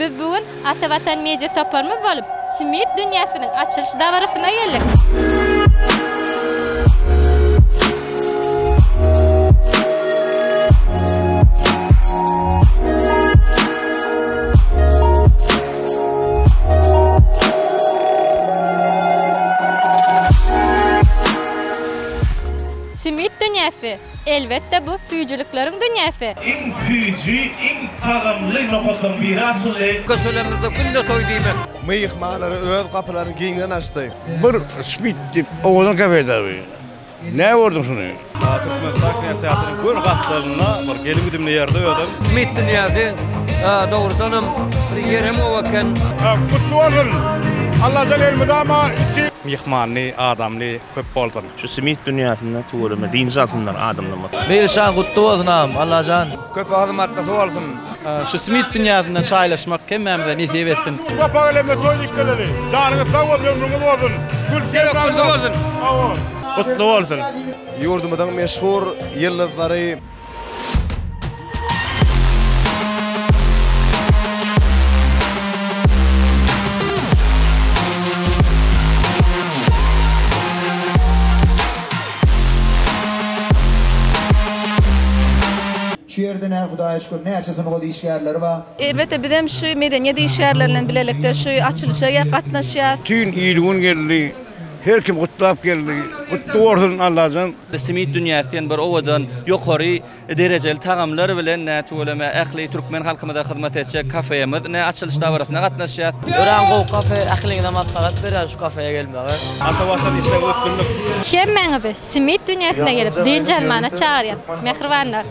Biz bu gün Ata Watan Media toparymyz bolup, Smit dünýäsiniň açylyş dabarasyna geldik. Smit dünýäsi, elbetde bu süýjülikleriň dünýäsi. Iň süýji, iň tagamly nokatlaryň biri açyldy. Köçelerimizde günde toý diýmek. Myhmanlara öz gapylaryny giňden açdy. Bir Smit diýip owadan kafeda bi. Nä gördüň şuny? Türkmenistan kinoteatrynyň göni gapdalynda bir gelim-gidimli ýerde özem. Smit dünýäsi dogrudanam bir ýerem gowy eken. Gutly bolsun! Allajan elmydama içi. Myhmanly, adamly köp bolsun. Şu Smit dünýäsinde tüweleme dynç alsynlar adamlarymyz. Meýilşan gutly bolsun agam Allajan. Köp hyzmatlysy bolsun. Şu Smit dünýäsinden çaýlaşmak hemmämize nesip etsin. Gapa gelemde toý diýip geleli. Janyňyz sag bolsun ömrüňiz bolsun. Gülki Gutly bolsun. Sag bol. Gutly bolsun. Ýurdumyzyň meşhur ýyldyzlary. Şu ýerde nä Hudaýa şükür näçe sungat işgärleri bar. Elbetde bizem şu medeniýet işgärleri bilen bilelikde şu açylyşa gatnaşýas. Bütin il-gün geldi. Her kim gutlap geldi. Gutly bolsun Allajan. Smit dünýäsi diýen bir owadan, ýokary derejeli tagamlar bilen nä tüweleme ähli türkmen halkymyza hyzmat etjek kafemiz nä açylyş dabarasyna gatnaşýas. Örän gowy kafe ähliňize maslahat berýän şu kafeýe gelmegi. Ata Watan işleňiz üstünlik. Hemmäňizi Smit dünýäsine gelip dynç almana çagyrýas, mähribanlar!